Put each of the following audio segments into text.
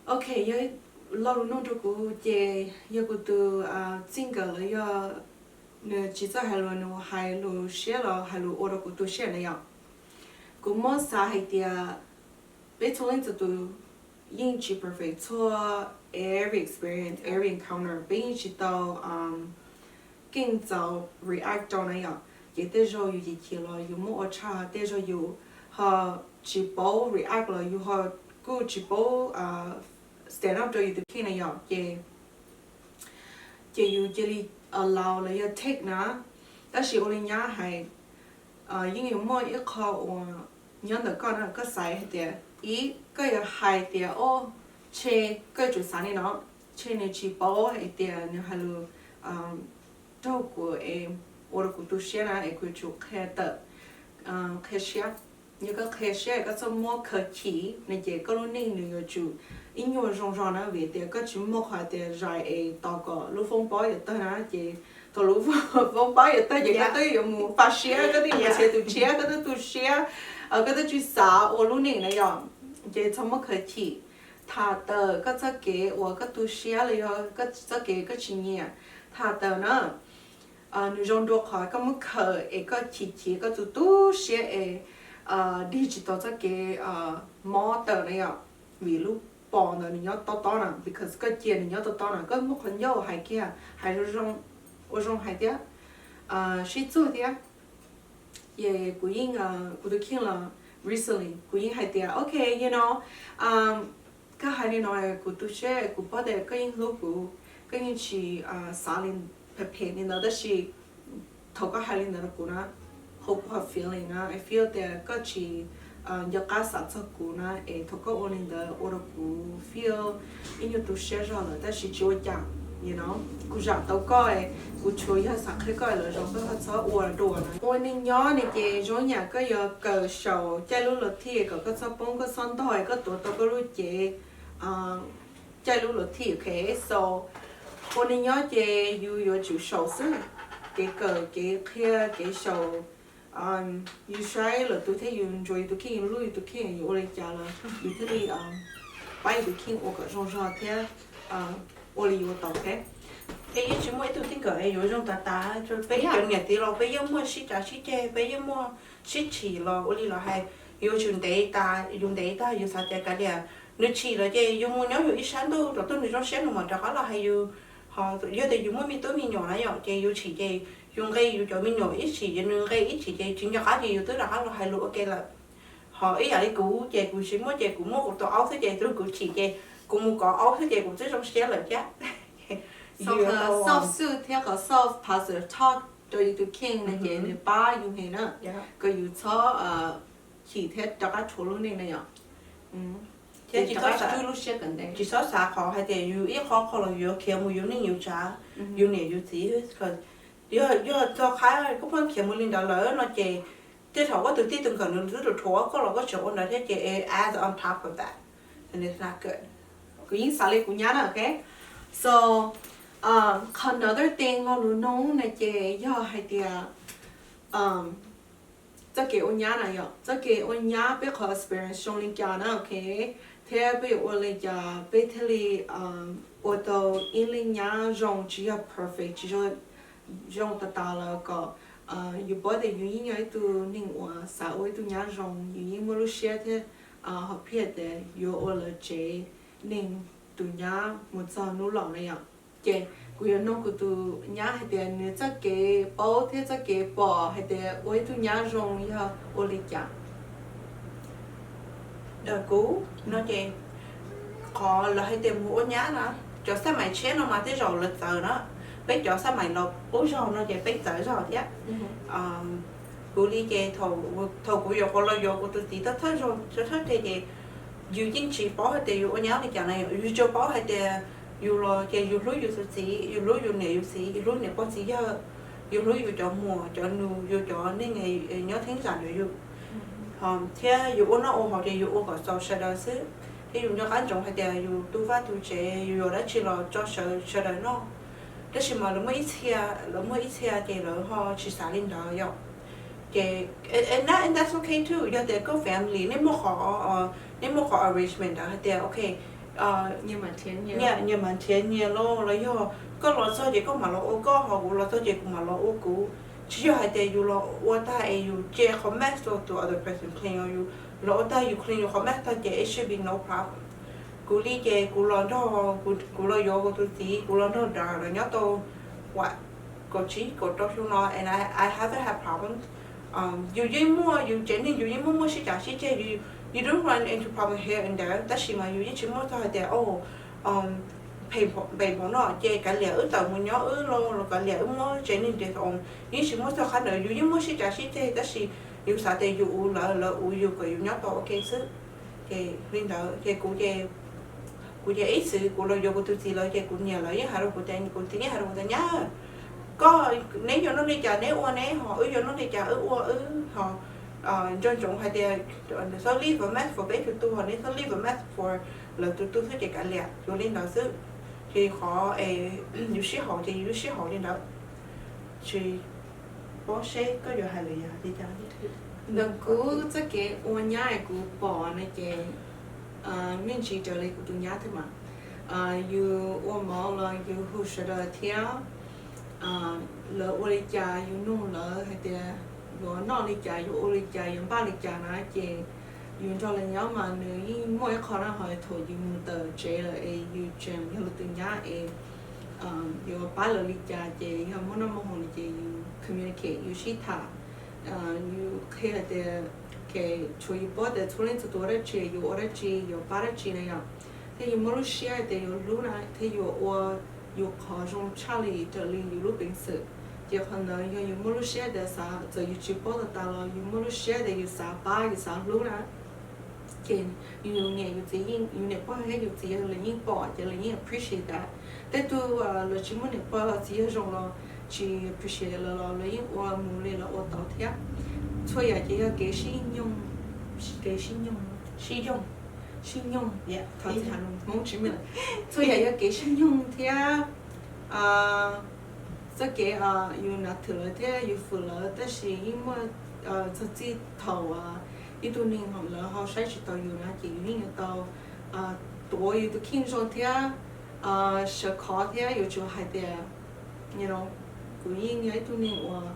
Ok, yog lo lus nug rau kuv ces yog kuv tus txij nkawm los yog nws tsis txawj hais lus, nws hais lus siab los hais lus ua rau kuv tu siab na yom. Kuv muab xav hais tias peb txhua leej txhua tus yeej tsis perfect txhua, every experience, every encounter peb yeej tsis tau keej txaus react rau na yom. Ces tej zaug yus chim chim los yus muab ua tshaj, tej zaug yus ho tsis paub react los yus ho kuj tsis paub stand up rau yus tus kheej na yom. Ces ces yus cia li allow los yog take na. Tab sis ua li nyab hais, yeej yuav muaj ib qho uas nyob ntawm koj na, koj xaiv hais tias ib, koj yuav hais tias o, tshe koj yuav tsum xav li no, tshe nws tsis paub hais tias nws hais lus raug kuv es ua rau kuv tu siab na es kuv yuav tsum qhia tawm, qhia siab. Yog koj qhia siab koj txhob muab khaws chim no ces koj lub neej nws yuav tsum ib nyuag zoo zog na, vim tias koj tsis muaj qhov tias zais es tos kom lub foob pob yuav tawg na, ces thaum lub foob pob yuav tawg ces koj twb yuav mus faib siab, koj twb yuav mus txhia tus tshiab, koj twb tu siab, koj twb tsis xav ua lub neej na yom. Ces txhob muab khaws chim, tham tawm koj txoj kev uas koj tu siab los yog koj txoj kev koj tsis nyiam, tham tawm na. Nws zoo dua qhov koj muab khaws es koj chim chim koj tus tu siab es dig tsis tau txoj kev mob tawm na yom, vim lub pos ntawd nws nyob tob tob na, because koj cia nws nyob tob tob na, koj muaj qhov ncauj hais kiag, hais ua zoo hais thiab sib txuag thiab. Ces kuv yeej, kuv tus kheej los recently kuv yeej hais tias ok, you know, koj hais li no kuv tu siab, kuv paub tias koj yeej hlub kuv, koj yeej tsis xav li phem phem li ntawd, tab sis thaum koj hais li ntawd rau kuv na, hu kuv qhov feeling na, I feel tias koj tsis nco qab xav txog kuv na, es thaum koj ua li ntawd ua rau kuv feel ib nyuag tu siab zog lawm, tab sis tsis ua cas, you know, kuv zam tau koj, kuv tsuas yog xav qhia koj lawm zoo koj ho txhob ua dua na. Ua neej nyob ne ces zoo yam koj yuav kawm saum caij lub luv thij kom koj txhob poob koj txhob ntog, koj tuav tau koj lub cev caij lub luv thij, ok. So ua neej nyob ces yus yuav tsum saum xwb, kev kawm kev qhia kev saum, yus saib lwm tus thiab yus ntsuas yus tus kheej, yus hlub yus tus kheej, yus ua li cas los yus thiaj li pab yus tus kheej ua kom zoo zog thiab ua li yuav tau thiab. Es yeej tsis muaj ib tug txij nkawm yuav zoo tas tas, peb cov niam txiv los peb yeej muaj sib cav sib ceg, peb yeej muaj sib chim los ua li los hais, yuav tsum ntev tas, yus ntev tag yus xav tias kav liam, nws chim lawm ces yus mus nyob yus ib sab ntuj, rau tuaj nws zoo siab nws mam rov qab los hais yus. Ho yog tias yus muaj me tub me nyuam na yom, ces yus chim ces yus nqe yus cov me nyuam ib chim, ces nws nqe ib chim ces tsis nco qab ces yus twb rov qab los hais lus ua ke lawm. Ho ib yam li kuv ces kuv tsis muaj ces kuv muaj kuv tus aub xwb ces thaum kuv chim ces kuv mus kov aub xwb ces kuv twb zoo siab lawm thiab. Qhov self soothe thiab qhov self positive talk rau yus tus kheej no ces nws pab yus heev na, kom yus txhob chim thiab rov qab rhuav lub neej na yom. Thiab tsis txhob xav, tsis txhob xav qhov hais tias yus ib qho qho los yus yuav khiav mus yus neej yus tsav, yus niam yus txiv. Yog, yog txog qhov koj pheej khiav mus li ntawd lawm no ces tej thaum koj tus txij tus nkawm nws twb rhuav koj los koj tseem ua ntawd thiab ces add on top of that. Kuv yeej xav li kuv nyab na, ok. So qhov another thing lo lus nug no ces yog hais tias txoj kev ua nyab na yom, txoj kev ua nyab peb qhov experience zoo li cas na, ok, thiab peb yuav ua li cas peb thiaj li ua tau ib leej nyab zoo, tsis yog perfect, tsis zoo tas tas los kom yus paub tias yus yeej yog ib tug neeg uas xav ua ib tug nyab zoo, yus yeej muaj lub siab thiab ho phiaj tias yuav ua lawv tsev neeg tus nyab mus txog hnub laus na yom. Ces kuv yuav nug kuv tus nyab hais tias nws txoj kev paub thiab txoj kev pom hais tias ua ib tug nyab zoo yog ua li cas. Ntawm kuv no ces qhov lawv hais tias mus ua nyab na, cov xab maim tshiab no mas tej zaum lawv txawv na, peb cov xab maim laus qub zog no ces peb txawv zog thiab. Kuv li ces thaum kuv yuav quav los yuav kuv tus txiv thawj thawj zaug thawj thawj ces yus yeej tsis paub hais tias yus ua nyab li cas na, yus tsuas paub hais tias yus los ces yus hlub yus tus txiv, yus hlub yus niam yus txiv, yus hlub niam pog txiv yawg, yus hlub yus cov muam cov nus, yus cov neeg nyob theeb zam ntawm yus. Thiab yus ua noj ua haus ces yus ua kom txaus sawv daws xwb, thiab yus nco qab ntsoov hais tias yus tu vaj tu tsev yus yuav dab tsi los tso sawv sawv daws noj. Tab sis mas lawv muaj ib txhia, lawv muaj ib txhia ces lawv ho tsis xav li ntawd yom. Ces that's okay too, yog tias koj family nej muaj qhov, nej muaj qhov arrangement ntawd hais tias ok, nyias mam nrhiav nyias los, los yog koj los txog ces koj mam los ua koj, ho kuv los txog ces kuv mam los ua kuv. Tsis yog hais tias yus los ua tag es yus ce qhov mess rau tus other person clean, yus los ua tag yus clean yus qhov mess tag ces it should be no problem. Kuv li ces kuv los nrog, kuv los yuav kuv tus txiv, kuv los nrog dad lawv nyob tau kaum tsib kaum rau xyoo no and I haven't had problems. Yus yeej muaj, yus tsev neeg yus yeej muaj muaj sib cav sib ceg, you don't run into problem here and there, tab sis mas yus yeej tsis muaj txog hais tias o, phem npaum no ces kav liam wb tawm mus nyob wb los, los kav liam wb muab tsev neeg des os, yeej tsis muaj txog qhov ntawd. Yus yeej muaj sib cav sib ceg tab sis yus xav tias yus uv lawv, lawv uv yus kom yus nyob tau ua ke xwb. Ces li ntawd ces kuv, kuv ces ib txwm kuv los yuav kuv tus txiv lawm ces kuv niam lawv yeej hais rau kuv tias, kuv txiv yeej hais rau kuv tias, Nyab, koj, neb yuav noj li cas neb ua neb, ho wb yuav noj li cas wb ua wb, ho nco ntsoov hais tias txhob leave a mess for peb tus tu, ho neb txhob leave a mess for lawv tus tu xwb ces kav liam, yuav li ntawd xwb. Ces qhov es yus sib haum ces yus sib haum li ntawd. Tsis paub seb koj yuav hais lus yog li cas. Ntawm kuv txoj kev ua nyab es kuv pom no ces me ntsis raws li kuv tus nyab thiab mas, yus ua mov los yus hu sawv daws thiab, lawv ua li cas yus nug lawv hais tias yuav noj li cas, yuav ua li cas, yuav npaj li cas na ces yus nrog lawv nyob mas nws yeej muaj ib qho na, ho thaum yus mus tawm tsev lawm es yus tseem yog lawv tus nyab es yuav pab lawv li cas ces yog muaj noj muaj haus li ces yus communicate, yus sib tham, yus qhia hais tias, ok, tshuav yus paub tias txhua leej txhua tus ua dab tsi, yus ua dab tsi, yuav pab dab tsi na yom, thiab yus muaj lub siab hais tias yuav hlub na, thiab yuav ua yus qhov zoo tshaj li raws li yus lub peev xwm. Ces qhov ntawd yog yus muaj lub siab tias xav, txawm yus tsis paub tas tas los yus muaj lub siab tias yus xav pab, yus xav hlub na, ces yus niam yus txiv, yus niam pog thiab yus txiv yawg lawv yeej pom ces lawv yeej appreciate that. Tej tug lawv tsis muaj niam pog txiv yawg zoo los tsis appreciate lawv los lawv yeej ua mus li lawv ua tau thiab. Txhua yam ces yog kev sib nyoog, kev sib nyoog, sib yoog, sib nyoog, thov txim Hmoob tsis meej lawm. Txhua yam yog kev sib nyoog thiab txoj kev yus nav thwm lawv thiab yus fwm lawv, tab sis yeej muaj txog txij thaum ib tug neeg lawv ho saib tsis taus yus na ces yus yeej yuav tau tuav yus tus kheej zoo thiab sawv khov thiab yuav tsum hais tias, kuv yeej yog ib tug neeg uas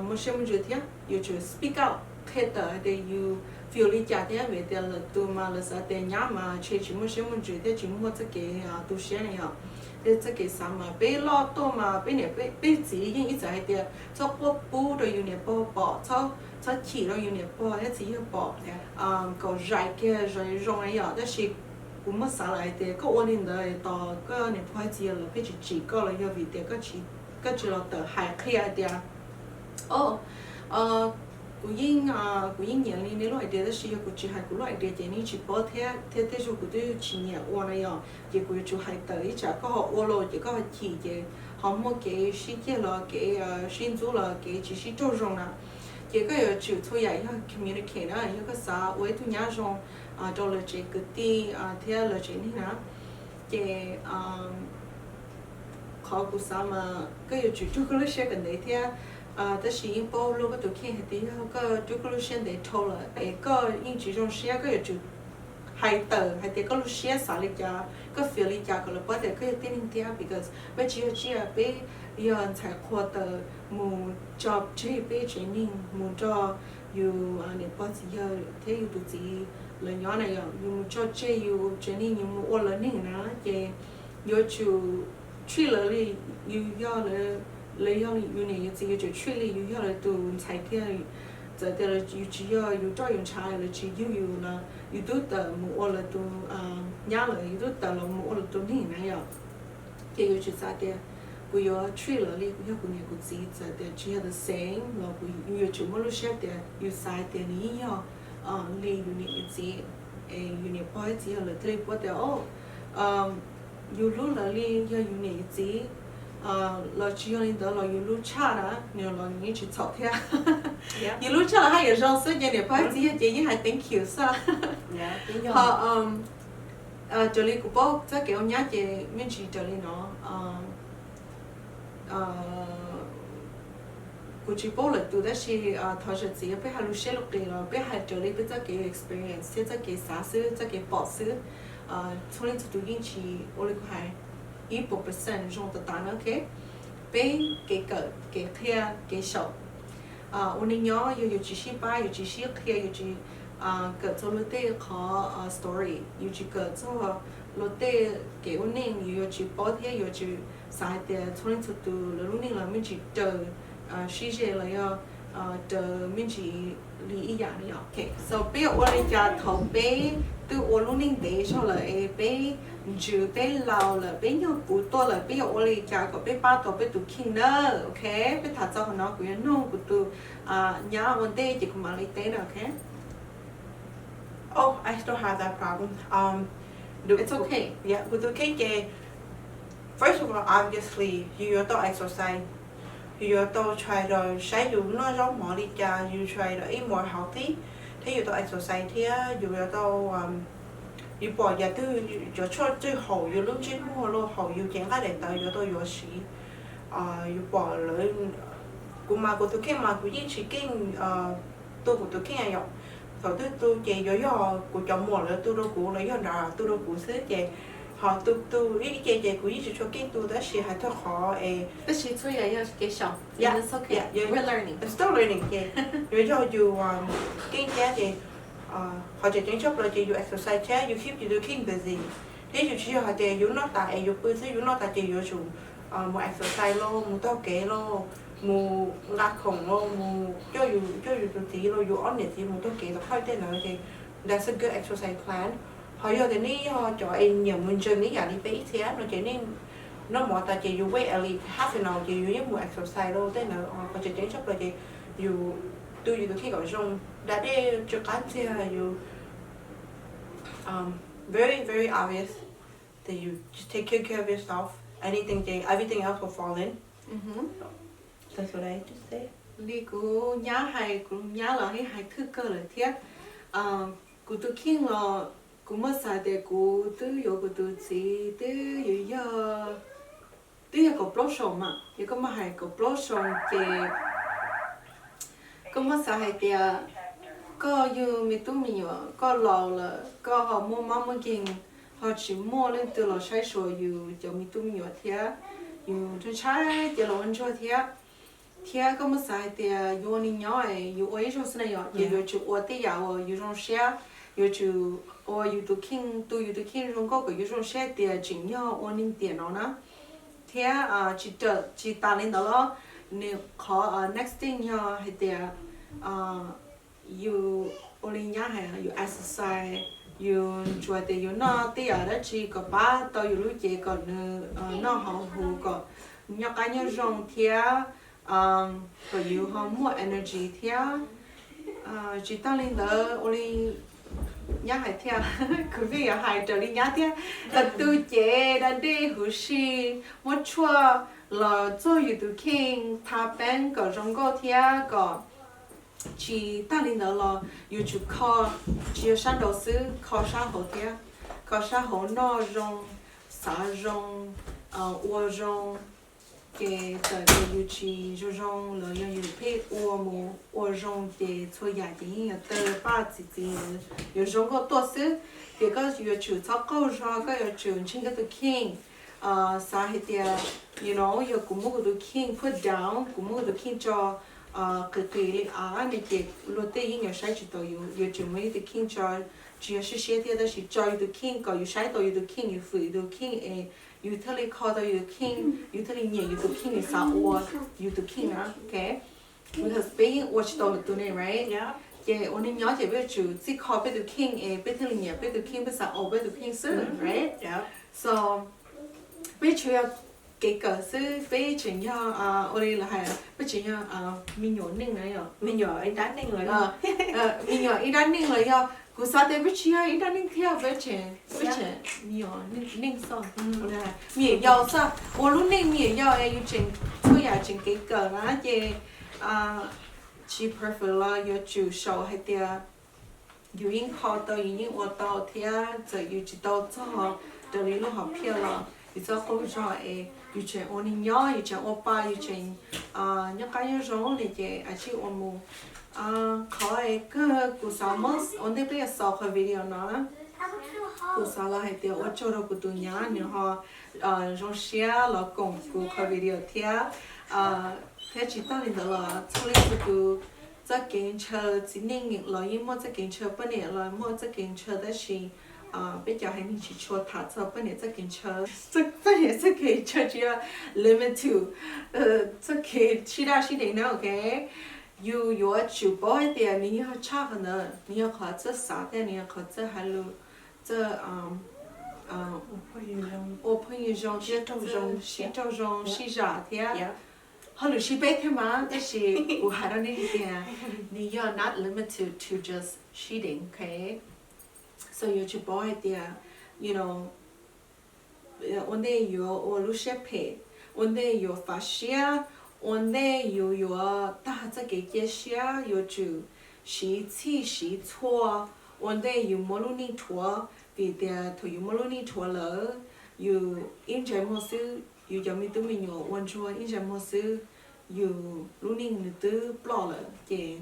muaj siab muaj ntsws thiab yuav tsum speak out, qhia tawm hais tias yus feel li cas thiab vim tias lwm tus mas lawv xav tias nyab mas ntshe tsis muaj siab muaj ntsws thiab tsis muaj txoj kev tu siab na yom. Thiab txoj kev xav mas peb loj tuaj mas peb niam peb txiv yeej ib txwm hais tias txhob quaj pub rau yus niam pog pom, txhob chim rau yus niam pog thiab txiv yawg pom, kom zais kiag zais zoo na yom. Tab sis kuv muab xav lawm hais tias koj ua li ntawd tos koj niam pog thiab txiv yawg lawv pheej tsis tsim koj los yog vim tias koj tsis los tawm hais qhia hais tias, o, kuv yeej, kuv yeej nyiam li nej lub idea tab sis yog kuv tsis hais kuv lub idea ces nej tsis paub thiab, thiab tej zaug kuv twb tsis nyiam ua na yom, ces kuv yuav tsum hais tawm ib tsam koj ho ua los ces koj ho chim ces ho muaj kev sib ceg los kev sib ntxub los kev tsis sib raug zoo na. Ces koj yuav tsum txhua yam yog communicate na, yog koj xav ua ib tug nyab zoo rau lawv tsev kwv tij thiab lawv tsev neeg na, ces qhov kuv xav mas koj yuav tsum rub koj lub siab kom ntev thiab, tab sis yeej paub lub koj tus kheej hais tias yog koj rub koj lub siab ntev dhau lawm es koj yeej tsis zoo siab, koj yuav tsum hais tawm hais tias koj lub siab xav li cas, koj feel li cas kom lawv paub tias koj yog tib neeg thiab, because peb tsis yog tsiaj, peb yog ntxhais qhua tawm mus tso tseg peb tsev neeg mus nrog yus niam pog txiv yawg thiab yus tus txiv lawv nyob na yom, yus mus tso tseg yus tsev neeg yus mus ua lawv neeg na, ces yuav tsum treat lawv li yus yog, lawv yog yus niam yus txiv, yuav tsum treat li yus yog lawv tus ntxhais thiab. Txawm tias yus tsis yog yus roj yus ntshav, lawv tsis yug yus los yus twb tawm mus ua lawv tus nyab lawm, yus twb tawm los mus ua lawv tus neeg na yom. Ces yuav tsum xav tias kuv yuav treat lawv li kuv yog kuv niam kuv txiv, txawm tias tsis yog the same los yus yuav tsum muaj lub siab tias yus xav tias nws yeej yog li yus niam yus txiv, es yus niam pog thiab txiv yawg lawv thiaj li paub tias, o, yus hlub lawv li yog yus niam yus txiv, los tsis yog li ntawd los yus hlub tshaj na, nws los nws yeej tsis txhaum thiab. Yus hlub tshaj los haj yam zoo xwb ces niam pog thiab txiv yawg ces yeej hais thank you xwb. Ho raws li kuv paub txoj kev ua nyab ces me ntsis raws li no, Kuv tsis paub lwm tus tab sis thov zam txim yog peb hais lus siab lus qis los peb hais raws li peb txoj kev experience thiab txoj kev xav xwb, txoj kev pom xwb. Txhua leej txhua tus yeej tsis ua li kuv hais ib puas percent zoo tas tas na, ok. Peb kev kawm, kev qhia, kev xyaum. Ua neej nyob yog yuav tsis sib pab, yuav tsis sib qhia, yuav tsis kawm txog luag tej qhov story, yuav tsis kawm txog luag tej kev ua neej, yus yuav tsis paub thiab yuav tsis xav hais tias txhua leej txhua tus lawv lub neej los me ntsis raws sib ze los yog raws me ntsis li ib yam li. So peb yuav ua li cas thaum peb twb ua lub neej ntev zog lawm es peb ntsws peb laus lawm, peb nyuag puv tuaj lawm, peb yuav ua li cas kom peb pab tau peb tus kheej na, ok. Peb tham txog qhov no kuv yuav nug kuv tus nyab ua ntej ces kuv mam li teb na, ok. Oh, I still have that problem. Um, the, it's okay. Yeah, kuv tus kheej ces, first of all, obviously, yus yuav tau exercise. Yus yuav tau try to saib yus noj zaub mov li cas, yus try to eat more healthy, thiab yus tau exercise thiab yus yuav tau, um, yus pom yam twg cov tshuaj twg haum yus lub ntsej muag los haum yus cev nqaij daim tawv, yuav tau yuav siv. Yus pom lawv, kuv mas kuv tus kheej mas kuv yeej tsis keej tu kuv tus kheej yom. Thaum twg tu ces yuav yog kuv cov muam lawv tu rau kuv los yog nrad tu rau kuv xwb ces ho tu tu ib ce ces kuv yeej tsis tshua keej tu tab sis hais txog qhov es tab sis txhua yam yog kev xyaum. Still learning ces yuav yog yus keej thiab ces qhov tseem ceeb tshaj plaws ces yus exercise thiab yus keep yus tus kheej busy. Thiab yus tsis yog hais tias yus noj tas es yus pw xwb, yus noj tas ces yuav tsum mus exercise los mus taug kev los mus nqa khoom los mus coj yus, coj yus tus txiv los yus ob niam txiv mus taug kev tom phaj tej ntawd ces that's a good exercise plan. Ho yog tias nej yog cov es nyiam mus gym ib yam li peb ib txhia no ces nej noj mov tas ces yus wait at least half an hour ces yus yeej mus exercise los tej ntawd. Qhov tseem ceeb tshaj plaws ces yus tu yus tus kheej kom zoo, da dej, tsw qab ntxiag, yus very, very obvious that you just take care, care of yourself. Anything, everything else will fall in. That's what I just say. Li kuv nyab hais, kuv nyab los yeej hais thwj kawg lawm thiab. Kuv tus kheej los kuv muaj xav tias kuv twb yuav kuv tus txiv twb yuav yog, twb yog kaum plaub xyoos mas, yog koj muaj hais kaum plaub xyoos ces koj muaj xav hais tias koj yug me tub me nyuam, koj laus lawm, koj ho muaj mob muaj nkeeg, ho tsis muaj leej twg los saib xyuas yus cov me tub me nyuam thiab, yus ntshai ntshai ces los ua ntsuag thiab. Thiab koj muaj xav hais tias yus ua neej nyob es yus ua ib zaug xwb na yom, ces yuav tsum ua tej yam uas yus zoo siab, yuav tsum ua yus tus kheej, tu yus tus kheej zoo nkauj kom yus zoo siab tias tseem yog ua neeg tiam no na. Thiab tsis tas li ntawd los, nws qhov next thing yog hais tias yus ua li nyab hais, yus exercise, yus ntsuas tias yus noj tej yam dab tsi kom pab tau yus lub cev kom nws noj haus huv kom nyob qab nyob zoo thiab kom yus ho muaj energy thiab. Tsis tas li ntawd, ua li nyab hais thiab, kuv pheej yuav hais raws li nyab thiab, kom tu cev da dej huv si, muab tshuaj los txuag yus tus kheej, tha peeb kom zoo nkauj thiab kom tsis tas li ntawd los yuav tsum kho, tsis yog sab nraud xwb, kho sab hauv thiab, kho sab hauv, noj zoo, xav zoo, ua zoo, ces txawm tias yus tsis zoo zoo los yog yus pheej ua mus ua zoo ces txhua yam ces yeej yuav tawg paj txi txiv, yuav zoo nkauj tuaj xwb. Ces koj yuav tsum txhob qaug zog, koj yuav tsum ntseeg koj tus kheej. Xav hais tias, you know, yog kuv muab kuv tus kheej put down, kuv muab kuv tus kheej tso qis qis li av ne ces luag tej yeej yuav saib tsis taus yus. Yuav tsum muab yus tus kheej tso, tsis yog siab siab thiab tab sis tso yus tus kheej kom yus saib tau yus tus kheej, yus fwm yus tus kheej es yus thiaj li kho tau yus tus kheej, yus thiaj li nyiam yus tus kheej, yus xav ua yus tus kheej na, ok? Because peb yeej ua tsis tau lwm tus ne, right? Ces ua neej nyob ces peb yuav tsum txij kho peb tus kheej es peb thiaj li nyiam peb tus kheej, peb xav ua peb tus kheej xwb, right? So peb tsuas yog kev kawm xwb, peb tseem yog, ua li lawv hais, peb tseem yog me nyuam neej na yom, me nyuam ib nrab neej los, me nyuam ib nrab neej los yog kuv xav tias peb tsis yog ib nrab neej thiab, peb tseem, peb tseem me nyuam neej xwb. Me nyuam yaus xwb, ua lub neej me nyuam yaus es yus tseem txhua yam tseem kev kawm na ces tsis perfect los yuav tsum xav hais tias yus yeej kho tau, yus yeej ua tau thiab txawm yus tsis tau txog raws li lub hom phiaj los Yus txhob qaug zog es yus tseem ua neeg nyob, yus tseem ua pa, yus tseem nyob qab nyob zoo li ces a tsij ua mus. Qhov es kawg kuv xav muab ua ntej peb yuav xaus qhov video no na, kuv xav los hais tias ua tsaug rau kuv tus nyab nws ho zoo siab los koom kuv qhov video thiab. Thiab tsis tas li ntawd los txhua leej txhua tus txoj kev ntshaw, txiv neej los yeej muaj txoj kev ntshaw, poj niam los muaj txoj kev ntshaw, tab sis peb cov haiv neeg tsis tshua tham txog poj niam txoj kev ntshaw, poj niam txoj kev ntshaw tsis yog limited to txoj kev sib daj sib deev na, ok. Yus yuav tsum paub hais tias nws yog tshaj qhov ntawd, nws yog qhov txawj xav thiab nws yog qhov txawj hais lus, txawj ua phooj ywg zoo thiab sib raug zoo sib zam thiab hauj lwm sib peb thiab mas, tab sis kuv hais rau nej hais tias nws yog not limited to just sib deev, ok. So yuav tsum paub hais tias, you know, ua ntej yuav ua lub siab phem, ua ntej yuav fav siab, ua ntej yus yuav tag txoj kev cia siab, yuav tsum siv txhij siv txhua, ua ntej yus muab lub neej rhuav, vim tias thaum yus muab lub neej rhuav lawm, yus ib ntsais muag xwb yus cov me tub me nyuam ua ntsuag, ib ntsais muag xwb yus lub neej nws twb ploj lawm ces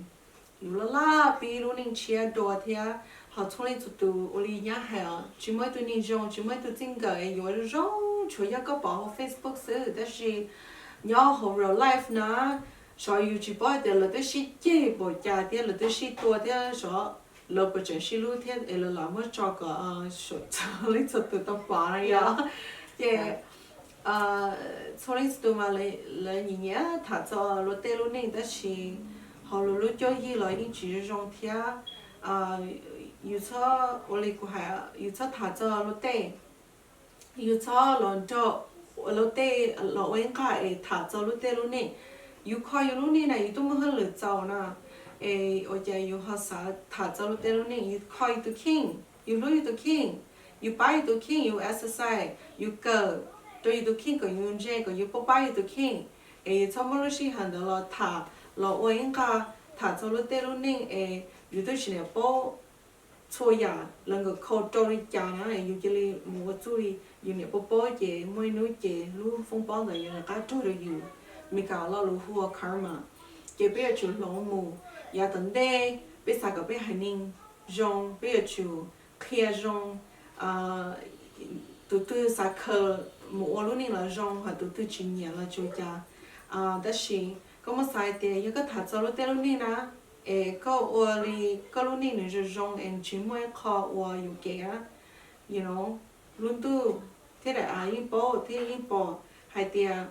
yus laj laj pib lub neej tshiab dua thiab. Ho txhua leej txhua tus ua li nyab hais os, tsis muaj ib tug neeg zoo, tsis muaj ib tug txij nkawm yuav zoo, tsuas yog koj pom hauv Facebook xwb, tab sis nyob hauv real life na, xyov yus tsis paub hais tias lawv twb sib ceg npaum cas thiab lawv twb sib tua thiab xyov lawv puas tseem sib hlub thiab es lawv lam muab tso kom txhua leej txhua tus tau pom no yog. Ces txhua leej txhua tus mas lawv nyiam nyiam tham txog luag tej lub neej, tab sis hauv luag lub cuab yig los yeej tsis zoo zoo thiab. Yus txhob ua li kuv hais, yus txhob tham txog luag tej, yus txhob los nrog luag tej los ua ib nqag es tham txog luag tej lub neej. Yus kho yus lub neej na, yus twb muaj hauj lwm txaus na, es ua cas yus ho xav tham txog luag tej lub neej? Yus kho yus tus kheej, yus hlub yus tus kheej, yus pab yus tus kheej, yus exercise, yus kawm rau yus tus kheej kom yus ntse, kom yus paub pab yus tus kheej. Es yus txhob muab lub sij hawm ntawd los tham, los ua ib nqag tham txog luag tej lub neej es yus twb tsis niam paub txhua yam lawv nkawd khau rau li cas na, yus cia li mus ua txuj li yus niam paub paub ces muaj ib hnub ces lub foob pob ntawd yuav rov qab raug rau yus. Meskas lo lus hu ua karma. Ces peb yuav tsum hloov mus, yav tom ntej peb xav kom peb haiv neeg zoo, peb yuav tsum qhia zoo. Tus twg xav khaws mus ua lub neej los zoo, ho tus twg tsis nyiam los tsis ua cas. Tab sis koj muab xav hais tias yog koj tham txog luag tej lub neej na, es koj ua li koj lub neej nws zoo zoo es nws tsis muaj ib qho uas yuam kev, you know, lub ntuj thiab daim av yeej paub thiab yeej pom hais tias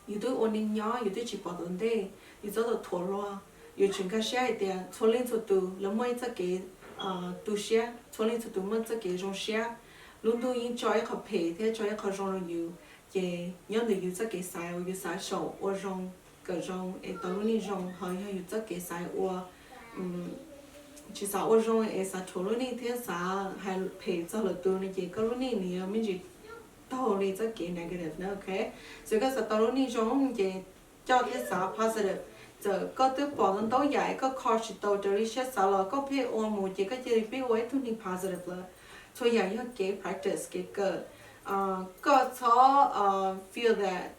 yus twb ua neej nyob, yus twb tsis pom tom ntej, yus txhob tau thuam luag. Yuav tsum nkag siab hais tias txhua leej txhua tus lawv muaj ib txoj kev tu siab, txhua leej txhua tus muaj txoj kev zoo siab. Lub ntuj yeej tso ib qho phem thiab tso ib qho zoo rau yus, ces nyob ntawm yus txoj kev xaiv uas yus xav xyaum ua zoo, kawm zoo es tau lub neej zoo. Ho yog yus txoj kev xaiv ua tsis xav ua zoo es xav thuam lub neej thiab xav hais phem txog lwm tus no ces koj lub neej nws yuav me ntsis taug li txoj kev negative na, ok. Txawm koj xav tau lub neej zoo ces coj thiab xav positive. Txawm koj twb pom ntau ntau yam koj kho tsis tau raws li siab xav los koj pheej ua mus ces koj cia li pib ua ib tug neeg positive lawm. Txhua yam yog kev practice, kev kawm. Koj txhob feel that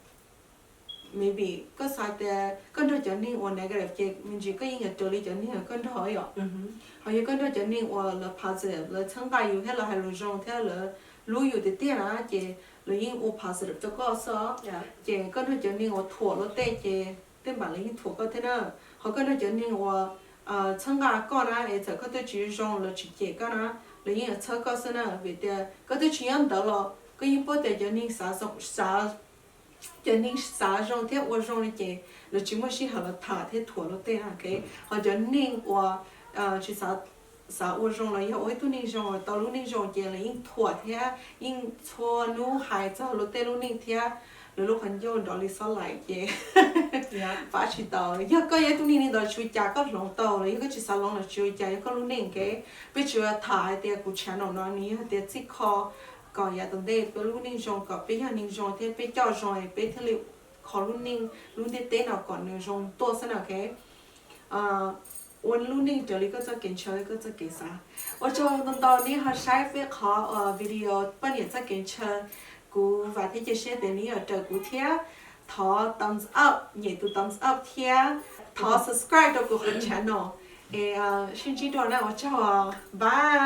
maybe koj xav tias koj nrog cov neeg uas negative ces me ntsis koj yeej yuav raws li cov neeg uas koj nrog yom. Ho yog koj nrog cov neeg uas lawv positive, lawv txhawb nqa yus thiab lawv hais lus zoo thiab lawv hlub yus tiag tiag na, ces lawv yeej ua positive rau koj xwb. Ces koj nrog cov neeg uas thuam luag tej ces tej npam lawv yeej thuam koj thiab na. Ho koj nrog cov neeg uas txhawb nqa koj na es txawm koj twb tsis zoo lawv tsis cem koj na, lawv yeej yuav txhawb koj xwb na. Vim tias koj twb tsis nyob ntawd los koj yeej paub tias cov neeg xav, cov neeg xav zoo thiab ua zoo li ces lawv tsis muaj sij hawm los tham thiab thuam luag tej na, ok. Ho cov neeg uas tsis xav ua zoo los yog ua ib tug neeg zoo tau lub neej zoo ces lawv yeej thuam thiab yeej txhua hnub hais txog luag tej lub neej thiab lawv lub qhov ncauj nrov li xob laim ces pab tsis tau. Yog koj yog ib tug neeg li ntawd tsis ua cas, koj hloov tau los yog koj tsis xav hloov los tsis ua cas, yog koj lub neej, ok. Peb tsis ua tham hais tias kuv channel no nws yog tias txij kho kom yav tom ntej peb lub neej zoo, kom peb yog neeg zoo thiab peb coj zoo es peb thiaj li kho lub neej lub ntiaj teb no kom nws zoo tuaj xwb na, ok. Ua lub neej raws li koj txoj kev ntshaw thiab koj txoj kev xav. Ua tsaug ntau ntau nej ho saib peb qhov video poj niam txoj kev ntshaw. Kuv vam thiab cia siab tias nej yuav raws kuv thiab. Thov thumbs up, nyem tus thumbs up thiab thov subscribe rau kuv qhov channel. Es sib ntsib dua na, ua tsaug, bye.